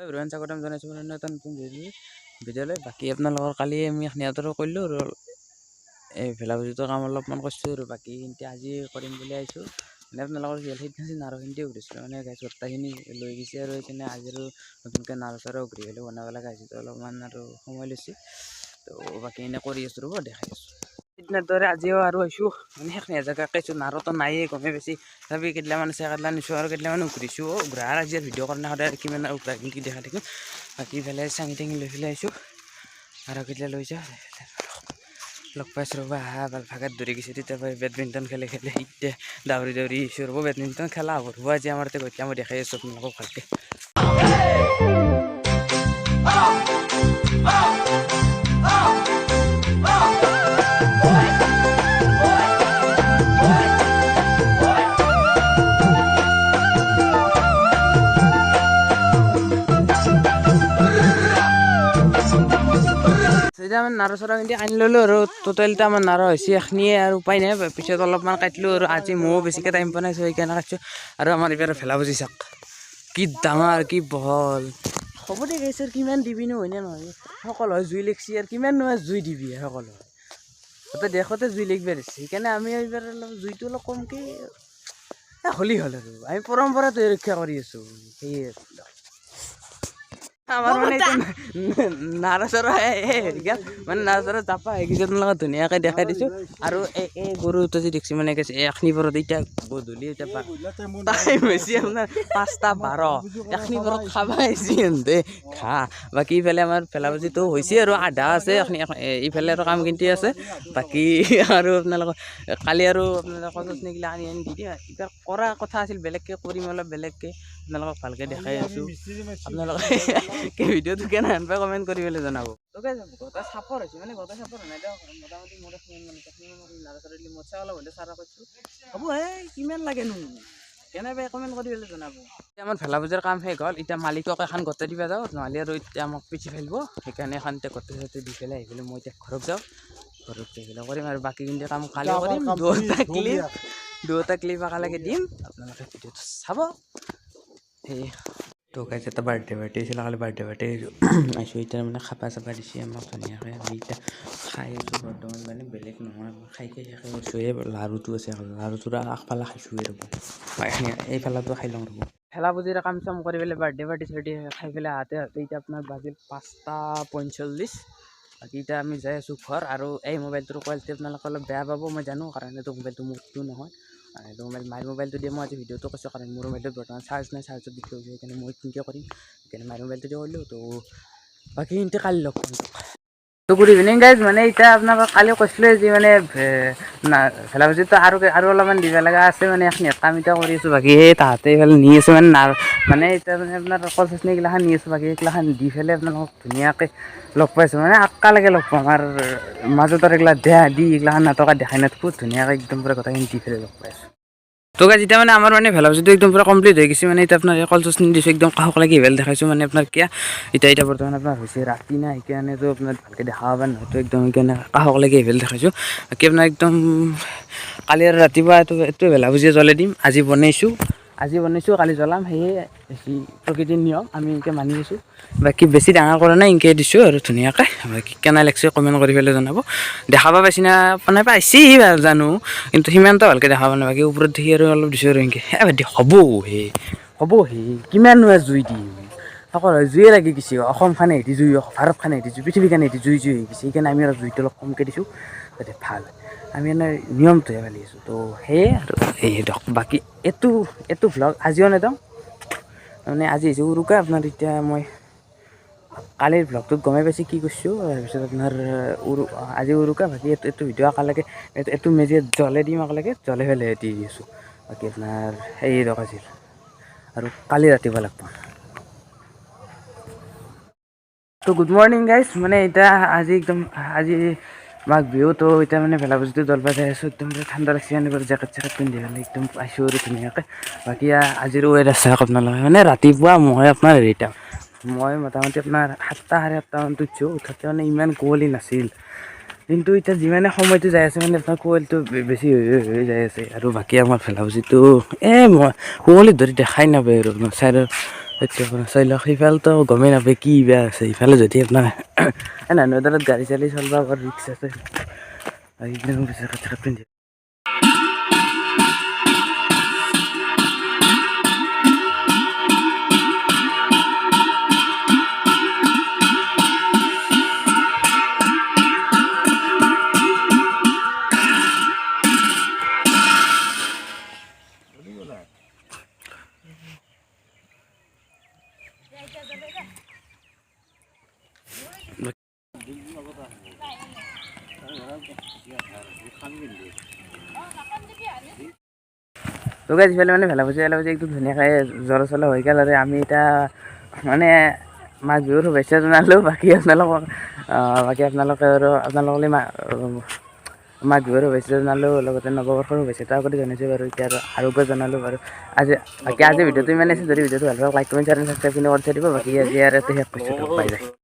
Everyone, স্বাগতম জনাইছোঁ মোৰ এটা নতুন ভিডিঅ'লৈ। বাকী আপোনালোকৰ কালি আমি এখনি কৰিলোঁ আৰু এই ভেলাপুজিটোৰ কাম অলপমান কৰিছোঁ আৰু বাকী এতিয়া আজি কৰিম বুলি আহিছোঁ। মানে আপোনালোকৰ কি হ'ল, সেইদিনা নাৰখিনিতে উঠিছিলোঁ, মানে গাছ গোটেইখিনি লৈ গৈছে আৰু সেইকাৰণে আজি আৰু নতুনকৈ নাৰ চাৰ উঘৰি পেলাই বনাব লগা হৈছে। অলপমান আৰু সময় লৈছে। তো বাকী এনেই কৰি আছোঁ, ৰ'ব, দেখাই আছোঁ। সিদিনাৰ দৰে আজিও আৰু আহিছোঁ, মানে সেইখিনি জেগা আহিছোঁ। নাৰতো নায়েই গমেই বেছি। তথাপি কেইডালমান আছে, কেইডাল নিছোঁ আৰু কেইডালমান উঘৰিছোঁ। উঘৰাৰ আজি আৰু ভিডিঅ' কৰা নাই, সদায় কিমান উঘৰা কি দেখাই থাকিম। বাকী ইফালে চাঙি টাঙি লৈ পেলাই আহিছোঁ আৰু কেইডাল লৈ যাওঁ। লগ পাইছোঁ, ৰ'ব। আহা ভাল ভাগাত ধৰি গৈছে। তেতিয়া পৰা বেডমিণ্টন খেলি খেলি এতিয়া দাউৰি দাউৰি আহিছোঁ, ৰ'ব। বেডমিণ্টন খেলা হ'ব, ৰ'ব, আজি আমাৰ তাতে। এতিয়া মই দেখাই আছোঁ আপোনালোকক ভালকৈ। এতিয়া আমাৰ নাৰ চাৰখিনি আনি ল'লোঁ আৰু টোটেল এতিয়া আমাৰ নাৰ হৈছে এখিনিয়ে আৰু উপায় নাই। পিছত অলপমান কাটিলোঁ আৰু আজি ময়ো বেছিকৈ টাইম পোৱা নাই, সেইকাৰণে কাটিছোঁ। আৰু আমাৰ এইবাৰ ভেলাপুজি চাওক, কি ডাঙৰ, কি বহল। হ'ব দে গাইছ, আৰু কিমান দিবিনো, হয়নে নহয়? সকলো হয় জুই লাগছি, আৰু কিমান নহয় জুই দিবি? সকলো তাতে দেশতে জুই লাগবে দিছে। সেইকাৰণে আমি এইবাৰ অলপ জুইটো অলপ কমকৈ হ'লি হ'ল আৰু আমি পৰম্পৰাটো ৰক্ষা কৰি আছোঁ, সেয়ে। আমাৰ মানে নাৰ চাৰ মানে নাৰ চাৰ জাপা হৈ গৈছে, আপোনালোকক ধুনীয়াকৈ দেখাই দিছোঁ। আৰু এই গৰুটো যে দেখিছোঁ, মানে এখনি পৰত এতিয়া গধূলি, এতিয়া টাইম হৈছে আপোনাৰ 5টা 12। এখনি পৰত খাব আহিছে সিহঁতে ঘাঁহ। বাকী ইফালে আমাৰ ভেলাপুজিটো হৈছে আৰু আধা আছে এখনি, ইফালে আৰু কাম কিন্তি আছে। বাকী আৰু আপোনালোকৰ কালি আৰু আপোনালোকৰ কচনিগিলা আনি আনি দি দিম। এতিয়া কৰা কথা আছিল, বেলেগকৈ কৰিম, অলপ বেলেগকৈ আপোনালোকক ভালকৈ দেখাই আছোঁ। আপোনালোকে ভিডিঅ'টো কেনে পাই কমেণ্ট কৰি পেলাই জনাব। গোটেই চাপৰ হৈছে, মানে গোটেই চাপৰ নাই দিয়ক, মোটামুটি মোৰ মানে নাৰা চাৰা দিলে, মোৰ অলপ হ'লে চাৰা কৰিছোঁ। হ'ব হে, কিমান লাগেনো, কেনে পাই কমেণ্ট কৰি পেলাই জনাব। এতিয়া আমাৰ ভেলাপুজাৰ কাম শেষ হ'ল। এতিয়া মালিকক এখন গোটেই দিব যাওঁ, নহ'লে আৰু এতিয়া আমাক পিঠি ফেলিব। সেইকাৰণে এখন এতিয়া গোটেই চতেই দি পেলাই আহি পেলাই মই এতিয়া ঘৰত যাওঁ। ঘৰত যাই পেলাই কৰিম আৰু বাকীখিনি কাম কালি কৰিম। দুটা ক্লিপ একেলগে দিম, আপোনালোকে ভিডিঅ'টো চাব। সেই তো গাইজ, এটা বাৰ্থডে পাৰ্টি আছিল কালি, বাৰ্থডে পাৰ্টি আহিছোঁ। এতিয়া মানে খাপা চাপা দিছে আমাক ধুনীয়াকৈ, আমি এতিয়া খাই আছোঁ বৰ্তমান। মানে বেলেগ নহয়, খাই খাই শেষে কৰিছোঁ। এই লাড়ুটো আছে, লাড়ুটোৰ আগফালে খাইছোঁ। ৰ'ব, এইফালেতো খাই লওঁ, ৰ'ব। ভেলাপুজিৰ কাম চাম কৰি পেলাই বাৰ্থডে পাৰ্টি চাৰ্টি খাই পেলাই আহোঁতে আহোঁতে এতিয়া আপোনাৰ বাজিল 5টা 45। বাকী এতিয়া আমি যাই আছোঁ ঘৰ। আৰু এই মোবাইলটোৰ কোৱালিটি আপোনালোকে অলপ বেয়া পাব, মই জানো, কাৰণ এইটো মোবাইলটো মোৰটো নহয়, এইটো মোবাইল মাইৰ মোবাইলটো দিয়ে মই আজি ভিডিঅ'টো কৰিছোঁ, কাৰণ মোৰ মোবাইলটোত বৰ্তমান চাৰ্জ নাই, চাৰ্জত দি থৈ গৈছোঁ। সেইকাৰণে মই কেনেকৈ কৰিম, সেইকাৰণে মাইৰ মোবাইলটো দি কৰিলোঁ। তো বাকী এতিয়া কালি লগ পাম। তো গুড ইভিনিং গাইজ। মানে এতিয়া আপোনালোকক কালি কৈছিলোঁ যে মানে ভেলাপুজিটো আৰু আৰু অলপমান দিব লগা আছে, মানে এখিনি কাম এতিয়া কৰি আছোঁ। বাকী সেই তাহাঁতে এইফালে নি আছে, মানে নাৰ মানে এতিয়া মানে আপোনাৰ কল চচনিগিলাখান নি আছোঁ। বাকী এইগিলাখান দি পেলাই আপোনালোকক ধুনীয়াকৈ লগ পাইছোঁ, মানে একেলগে লগ পাম। আৰু মাজত আৰু এইগিলা দেহা দি এইগিলাখান নাটকা দেখাই নাথাকোঁ, ধুনীয়াকৈ একদম পূৰা গোটেইখিনি দি পেলাই লগ পাইছোঁ। তো গাইজ, এতিয়া মানে আমাৰ মানে ভেলাপুজিটো একদম পূৰা কমপ্লিট হৈ গৈছে। মানে এতিয়া আপোনাৰ এই কল চচনি দিছোঁ, একদম কাষক লাগি আহিব দেখাইছোঁ। মানে আপোনাৰ কিয় এতিয়া এতিয়া বৰ্তমান আপোনাৰ হৈছে ৰাতি না, সেইকাৰণেতো আপোনাৰ ভালকৈ দেখা পাব নহয়তো একদম, সেইকাৰণে কাষক লাগি আহিব দেখাইছোঁ। বাকী আপোনাৰ একদম কালি আৰু ৰাতিপুৱা এইটো ভেলাপুজি জ্বলাই দিম। আজি বনাইছোঁ, কালি জ্বলাম। সেয়ে প্ৰকৃতিৰ নিয়ম আমি এনেকৈ মানি আছোঁ। বাকী বেছি ডাঙৰ কৰা নাই, এনেকৈ দিছোঁ আৰু ধুনীয়াকৈ। বাকী কেনে লাগছে কমেণ্ট কৰি পেলাই জনাব। দেখাব পাইছি না মানে পাইছি জানো, কিন্তু সিমানটো ভালকৈ দেখাব নাই। বাকী ওপৰত দেখি আৰু অলপ দিছোঁ আৰু এনেকৈ। এ হ'ব হে, হ'ব হে, কিমাননো জুই দিম? সকলো জুয়ে লাগি গৈছে, অসমখনে হেঁতি জুই, ভাৰতখনে হেঁতি জুই, পৃথিৱীখনে হেঁতি জুই জুই হৈ গৈছে। সেইকাৰণে আমি অলপ জুইটো অলপ কমকৈ দিছোঁ যাতে ভাল। আমি এনে নিয়মটোহে পালি আছোঁ। তো সেয়ে আৰু এই দিয়ক। বাকী এইটো এইটো ভ্লগ আজিও নেদওঁ, মানে আজি হৈছে উৰুকা আপোনাৰ। এতিয়া মই কালিৰ ভ্লগটোত গমেই পাইছোঁ কি কৰিছোঁ। তাৰপিছত আপোনাৰ আজি উৰুকা। বাকী এইটো এইটো ভিডিঅ' একেলগে এইটো এইটো মেজিত জ্বলাই দিম, একেলগে জ্বলাই পেলাই দি আছোঁ। বাকী আপোনাৰ সেই দক আছিল আৰু কালি ৰাতিপুৱা লগ পাম। তো গুড মৰ্ণিং গাইজ। মানে এতিয়া আজি একদম আজি মাঘ বিহু। তো এতিয়া মানে ভেলাপুজিটো জ্বলবা যাই আছোঁ। একদম ঠাণ্ডা লাগছে, এনেকুৱা জেকেট চেকেট পিন্ধি পেলাই একদম পাইছোঁ আৰু ধুনীয়াকৈ। বাকী আজিৰ ৱেডাৰ চাওক আপোনালোকে। মানে ৰাতিপুৱা মই আপোনাৰ হেৰিটা মই মোটামুটি আপোনাৰ 7টা 7:30মানত উঠিছোঁ। উঠোঁতে মানে ইমান কুঁৱলী নাছিল, কিন্তু এতিয়া যিমানে সময়টো যাই আছে, মানে আপোনাৰ কুঁৱলীটো বেছি হৈ হৈ হৈ যাই আছে। আৰু বাকী আমাৰ ভেলাপুজিটো এই মই কুঁৱলীত ধৰি দেখাই নাপায়। আৰু আপোনাৰ চাইডৰ সেইটো আপোনাৰ চাই লওক, সিফালেতো গমেই নাপায় কি বেয়া আছে। ইফালে যদি আপোনাৰ নদীত গাড়ী চাড়ী চলিব বৰ ৰিক্স আছে। একদম জেকেট চেকেট পিন্ধি তো গাইজ, ইফালে মানে ভেলা ভুজি একদম ধুনীয়াকৈ জ্বৰ চলা হৈ গ'ল। আৰু আমি এতিয়া মানে মাঘ বিহুৰ শুভেচ্ছা জনালোঁ। বাকী আপোনালোকে আৰু আপোনালোকলৈ মাঘ বিহুৰ শুভেচ্ছা জনালোঁ, লগতে নৱবৰ্ষৰ শুভেচ্ছা আগতে জনাইছোঁ বাৰু। এতিয়া আৰু আৰোগ্য জনালোঁ বাৰু। আজি বাকী আজি ভিডিঅ'টো ইমানেই আছে। যদি ভিডিঅ'টো ভাল পাওক, লাইক, কমেণ্ট, শ্বেয়াৰ, ছাবস্ক্ৰাইব কৰি থৈ দিব। বাকী আজি আৰু শেষ কৰিছোঁ। Bye bye.